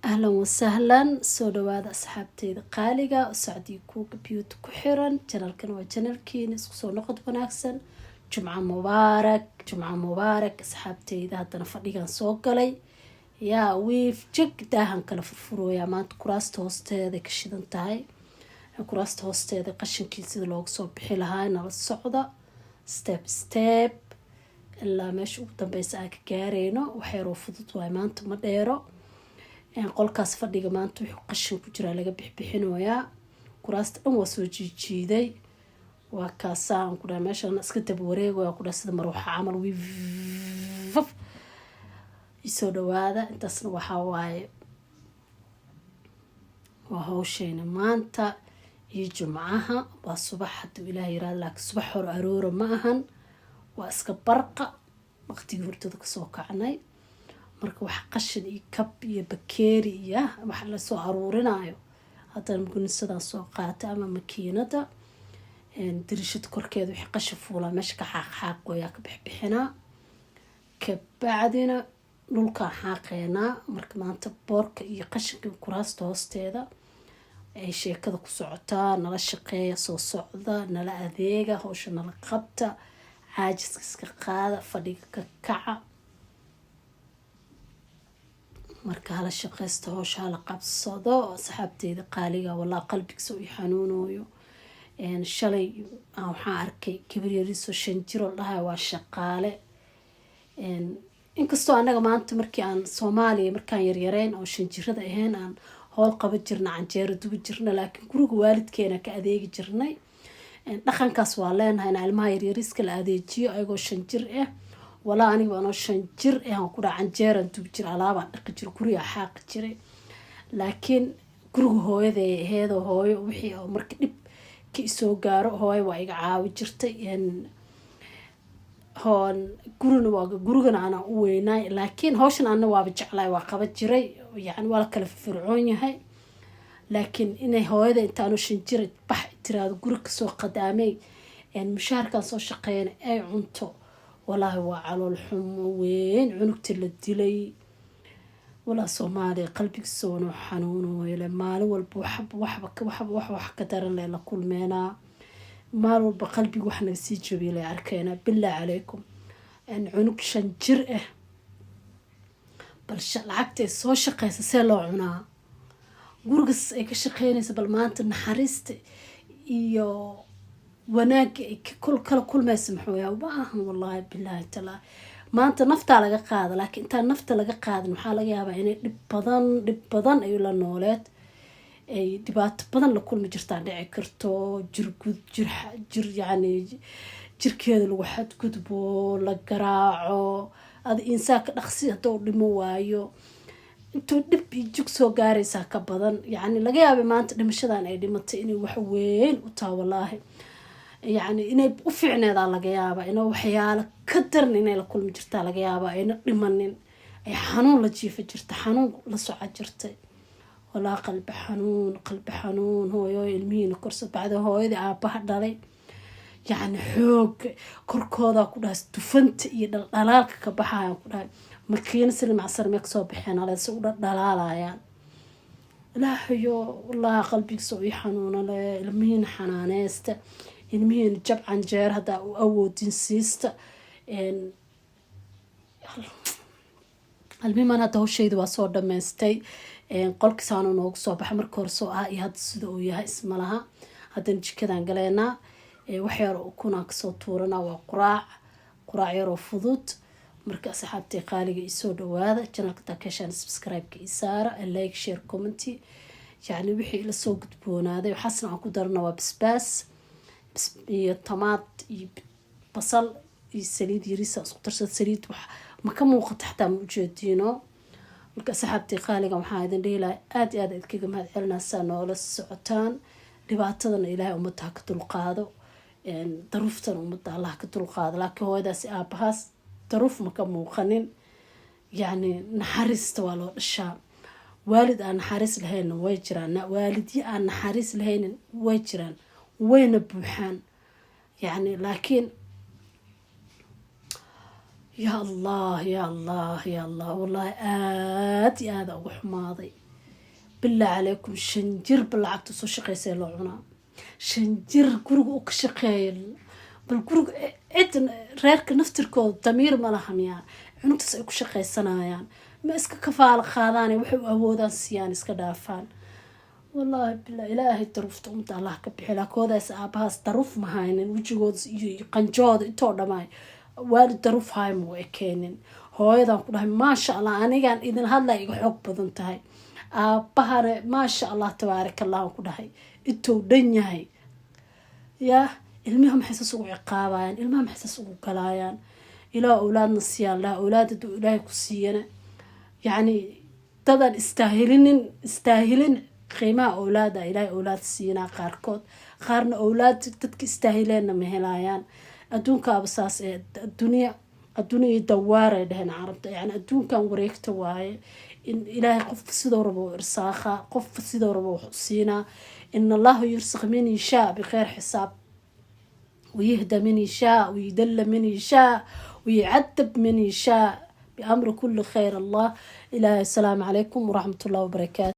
Ahlan wasahlan, soo dhawaada asxaabteyda qaaliga oo Sacdii Kuuga Beauty ku xiran. Channelkan waa channelkiina. Isku soo noqod wanaagsan. Jumco mubaarak, jumco mubaarak, asxaabteyda. Haddana fadhigan soo galay yaa wiif jeg daahan kala furfurooyaa. Maanta kuraasta hoosteeda ka shidan tahay, kuraasta hoosteeda qashinkii sida looga soo bixi lahaa. Nala socda step step ilaa meesha ugu dambeysa aan ka gaareyno. Waxyaroo fudud waay maanta, ma dheero. Qolkaas fadhiga maanta wuxuu qashin ku jiraa laga bixbixinoyaa. Kuraasta dhan waa soo jiijiiday. Waa kaasaa aan ku dhahay, meeshaan iska daba wareegaya ku dhahay sida marwaxa camal wiifaf. Isoo dhawaada. Intaasna waxaa waaye waa hawsheyna maanta iyo Jumcaha. Waa subax hadduu Ilaah yiraahdo, laakiin subax hor aroora ma ahan, waa iska barqa, waqtigii hurdada kasoo kacnay. Marka wax qashin iyo kab iyo bakeeri iyo wax lasoo aruurinayo. Haddana gunisadaan soo qaatay ama makiinada dirishada korkeeda wixii qashin fuulaa meesha ka xaaqxaaqoyaa, ka bixbixinaa, kabacdina dhulkaan xaaqeynaa. Marka maanta boorka iyo qashinka kuraasta hoosteeda ay sheekada ku socotaa. Nala shaqeeya, soo socda, nala adeega, hawsha nala qabta, caajiska iska qaada, fadhiga ka kaca. Marka hala shaqeysto, hawsha hala qabsado, asxaabteyda qaaliga. Walaa qalbigsa i xanuunayo. Shalay waxaan arkay gabar yariisoo 5 jir oo dhahay waa shaqaale. Inkastoo annaga maanta markii aan Soomaaliya markaan yaryareen oo 5 jirada ahayn aan howl qaban jirna, canjeero dubi jirna, laakiin guriga waalidkeena ka adeegi jirnay. Dhaqankaas waa leenahay in ilmaha yaryariiska la adeejiyo ayagoo 5 jir ah. Walaa aniga anoo 5 jir ah aan ku dhaha canjeeraan dubi jira, alaabaan dhaqi jira, guriga xaaqi jiray, laakiin guriga hooyaday aheedoo hooyo wixii oo marka dhib ka isoo gaaro hooyo waa iga caawi jirtay. Hoon gurina waa gurigana anaa u weynaay, laakiin hawshan ana waaba jeclaay, waa qaba jiray. Yani waa la kala fircoon yahay, laakiin inay hooyada intaanu 5 jir bax tiraado, guri kasoo qadaamey, mushaharkan soo shaqeeyana ay cunto, walaahi waa calool xumo weyn. Cunugta la dilay, walaa Soomaaliya qalbigiisoona xanuunoyle. Maalin walba waxba waxba waxba wax wax ka daran le la kulmeenaa. Maalin walba qalbiga wax naga sii jabiya lay arkeenaa. Billah calaykum, cunug 5 jir ah bal lacagta ay soo shaqeysa see loo cunaa? Gurigas ay ka shaqeynaysa, bal maanta naxariista iyo wanaagga ay kala kulmaysa muxuu yahay? Ma ahan, wallaahi bilaahi talaa, maanta naftaa laga qaada, laakiin intaan nafta laga qaadin waxaa laga yaabaa inay dhib badan, dhib badan ay la nooleed, ay dhibaato badan la kulmi jirtaa dhici karto. Jirgud jir jir yacni jirkeeda lagu xadgudbo, la garaaco, ada insaanka dhaqsi hadduu dhimo waayo intuu dhib iyo jug soo gaaraysaa ka badan. Yacni laga yaabay maanta dhimashadan ay dhimatay inay wax weyn u taha. Wallaahi yacni inay u fiicneedaa laga yaabaa, ina waxyaalo ka daran inay la kulmi jirtaa laga yaabaa, ayna dhimanin, ay xanuun la jiifa jirta, xanuun la soco jirtay. Walaa qalbi xanuun, qalbi xanuun. Hooyo, ilmihiina korsa. Bacda hooyadii aabaha dhalay, yacni xoog korkooda ku dhahay, dufanta iyo dhaldhalaalka ka baxayan ku dhahay, makiina silimacsar mee kasoo baxeen ale si u dhaldhalaalayaan. Ilaahayo, wallaahi qalbigiisa ii xanuuna le. Ilmihiina xanaaneesta, ilmihiina jab canjeer haddaa u awoodin siista. Almihiimaan hadda hawshayda waa soo dhameystay. Qolkiisaanu noogu soo baxay. Marka hore soo ah iyo hadda sida uu yahay ismalaha. Haddana jikadan galeynaa, wax yar oo ukunaan kasoo tuuranaa. Waa quraac, quraac yaroo fudud. Marka asxaabtay qaaliga, isoo dhawaada. Channelka taakeshaan subscribe-ka isaara, like, share, comment. Yacni wixii ila soo gudboonaaday waxaasna aan ku darana waa basbaas iyo tamaad iyo basal iyo saliid yariisa isku darsada. Saliid wax ma ka muuqato xataa, ma ujeediino. Marka asxaabtay qaaliga, waxaa idin dhihi lahaa aada iyo aad idinkaga mahad celinaasaa noola socotaan. Dhibaatadana Ilaahay ummadda ha ka dulqaado, daruuftana ummadda Allah ka dulqaado, laakiin hooyadaasi aabahaas daruuf ma ka muuqanin. Yacni naxariista waa loo dhashaa. Waalid aan naxariis lahaynna way jiraan, waalidyo aan naxariis lahaynin way jiraan, wayna buuxaan. Yacni laakiin ya Allah, ya Allah, ya Allah, wallaahi aada iyo aada uga xumaaday. Billah calaykum, 5 jirba lacagta soo shaqeysay loo cunaa. 5 jir guriga u ka shaqeeya. Bal guriga cid, reerka naftirkooda damiir ma laha miyaa? Cunugtaas ay ku shaqaysanayaan ma iska kafaalo qaadaan? Waxay u awoodaan siiyaan, iska dhaafaan. Wallaahi billah, Ilaahay daruufta umada Allah ka bixi. Laakoodaas aabahaas daruuf ma haynin, wejigooda iyo qanjooda intoo dhamaay waalid daruuf haay ma u ekeenin. Hooyadan ku dhahay, maasha Allah, anigaan idin hadlay iga xoog badan tahay. Aabahana, maasha Allah, tabaaraka Allah, ku dhahay intuu dhan yahay. Yaa ilmaha maxay saas ugu ciqaabayaan? Ilmaha maxay saas ugu galaayaan? Ilaa awlaadna siiyaan laha. Awlaad haduu Ilaahay ku siiyana, yacni dadaan istaahilinin, istaahilin qiimaha awlaada Ilaahay awlaad siinaa qaarkood. Qaarna awlaad dadka istaahileenna ma helayaan. Adduunkaaba saas ee addunya, addunya iyo dawaaray dheheen Carabta. Yani adduunkan wareegta waaye. In Ilaahay qofka sidoo rabo u irsaaqaa, qofka sidoo rabo wax u siinaa. إن الله يرزق من يشاء بغير حساب ويهدى من يشاء ويضل من يشاء ويعذب من يشاء، بأمر كل خير الله. إلهي. السلام عليكم ورحمة الله وبركاته.